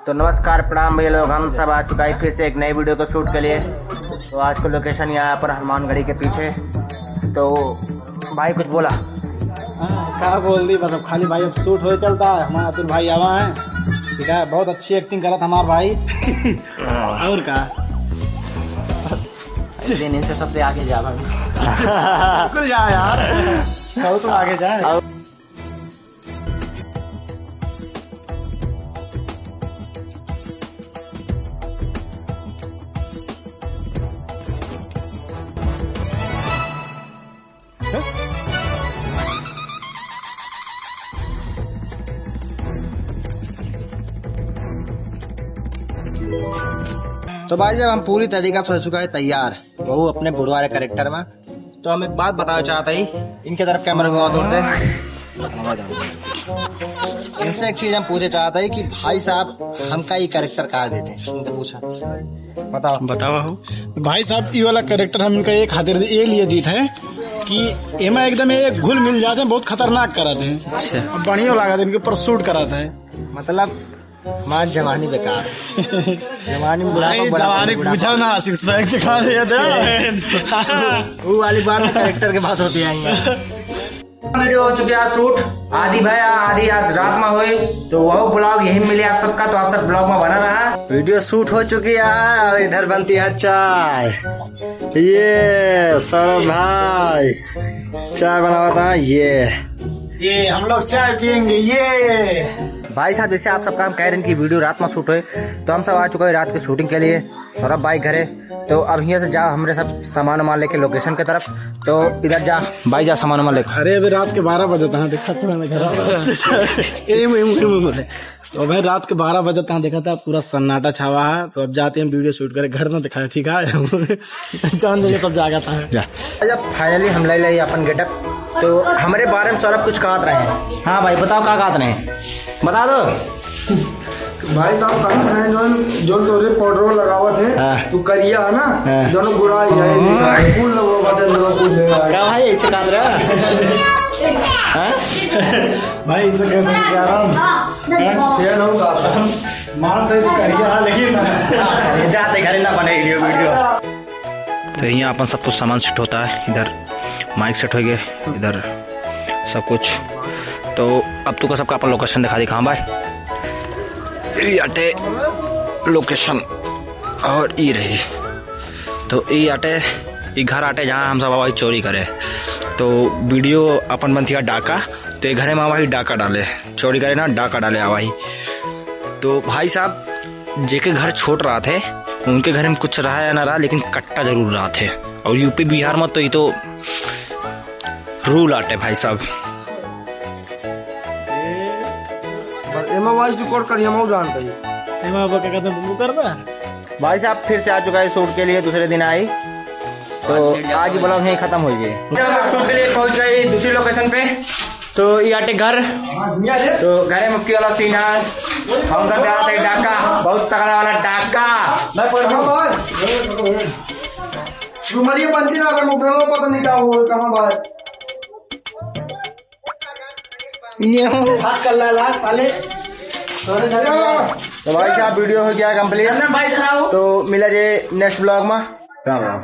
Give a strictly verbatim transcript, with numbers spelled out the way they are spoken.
तो नमस्कार, प्रणाम भैया लोग, हम सब आ चुका है फिर से एक नई वीडियो को शूट के लिए। तो आज का लोकेशन यहाँ पर हनुमानगढ़ी के पीछे। तो भाई कुछ बोला? हाँ, का बोल दी, बस अब खाली भाई अब शूट हो चलता है, हमारा अतुल भाई आवा है, ठीक है, बहुत अच्छी एक्टिंग करत हमार भाई। और का? लेकिन इनसे सबसे आगे जा भाई। बिल्कुल जा यार, बहुत आगे जा। तो भाई, जब हम पूरी तरीका से हो चुका है तैयार, वो अपने बुढ़वा वाले कैरेक्टर में, तो हम एक बात बताना चाहते ही, इनके तरफ कैमरा घुमाओ थोड़े से। इनसे एक चीज हम पूछे चाहते हैं कि भाई साहब हमका ये कैरेक्टर का देते हैं, इनसे पूछा, बताओ। बतावा हो। भाई साहब, ये वाला कैरेक्टर हम इनका एक खातिर ये लिए दीत है कि एमा एकदम ये घुल मिल जाते हैं, बहुत खतरनाक करत हैं। अच्छा। बढ़िया लागत है, इनके ऊपर शूट करत है। मतलब हमार जवानी बेकार है। जवानी में बुढ़ापा, नहीं, बुढ़ापा, जवानी बुढ़ापा। पूछा ना, सिक्स पैक दिखा दिया था। वो वाली बात तो कैरेक्टर के पास होती है। वीडियो हो चुकी है आज शूट, आधी भय आधी आज रात में होए, तो वो ब्लॉग यही मिले आप सबका, तो आप सब ब्लॉग में बना रहा। वीडियो शूट हो चुकी है और इधर बनती है चाय। ये सौरभ भाई चाय बनावत है। ये ये हम लोग चाय पियेंगे। ये भाई साहब, जैसे आप सब काम कह रहे हैं कि वीडियो रात में शूट होए, तो हम सब आ चुका है रात के शूटिंग के लिए सौरभ भाई घरे। तो अब हियाँ से जा, हमरे सब सामान वामान लेके लोकेशन के तरफ। तो इधर जा भाई, जा सामान वामान लेके। अरे, अभी रात के बारह बजे तहाँ देखा था मैंने घर। ए, मुझे, मुझे, मुझे, मुझे। तो भाई, रात के बारह बजे तहाँ देखा था, पूरा सन्नाटा छावा है। तो अब जाते हैं वीडियो शूट करे, घर ना दिखाए, ठीक है? जान देंगे सब जागा था। जा। जब finally हम ले ले अपन गेटअप, तो हमरे बारे में सौरभ कुछ कहत रहे हैं। हाँ भाई, बताओ का कहत रहे हैं, बता दो। भाई साहब कहत रहे हैं, जोन, जोन तोरे पाउडर लगावत है, हाँ। तू करिया है ना, हाँ। दोनों गोरा ही है, हाँ। फूल लगवा बाटे, अंदर फूल है। का भाई ऐसे कहत रहे हैं? हाँ? भाई, इससे कैसे क्या रहा हूँ? हाँ? ये लोग कहत हैं। मार दे तो करिया, लेकिन जाते घरे ना बने वीडियो, वीडियो। तो यहाँ अपन सब कुछ सामान सेट होता है, इधर माइक सेट हो गए, इधर सब कुछ। तो अब तुका सबका अपन लोकेशन दिखा दी, कहाँ भाई? ई आटे लोकेशन और ई रही। तो ई आटे, ई घर आटे जहाँ हम सब आवाही चोरी करे। तो वीडियो अपन बनती है डाका, तो ये घरे में आवाही डाका डाले, चोरी करे ना, डाका डाले आवाही। तो भाई साहब, जेके घर छोट रहत है, उनके घर में कुछ रहा या ना रहा, लेकिन कट्टा जरूर रहत है। और यूपी बिहार में तो ये तो रूल आटे भाई साहब। एमा वॉइस रिकॉर्ड करी, हम जानते हैं। एमा अब का कहते हैं, वो करना है। भाई साहब फिर से आ चुका है शूट के लिए, दूसरे दिन आई। तो आज ही ब्लॉग यहीं खत्म हो गई। जब हम शूट के लिए पहुंच गए दूसरी लोकेशन पे, तो ये आटे घर, तो घरे मुक्की वाला सीन है। हम सब जाते हैं डाका, बहुत तगड़ा वाला डाका। मैं पढ़ रहा हूँ। डुमरिया पंची ना, अगर मुकदमा पता नहीं क्या हो, कहाँ बात। ये हो। हाथ कर ला, ला, साले। तो भाई साहब, वीडियो हो गया कंप्लीट। चंदन भाई, इधर आओ। तो मिला जे नेक्स्ट ब्लॉग में। राम राम।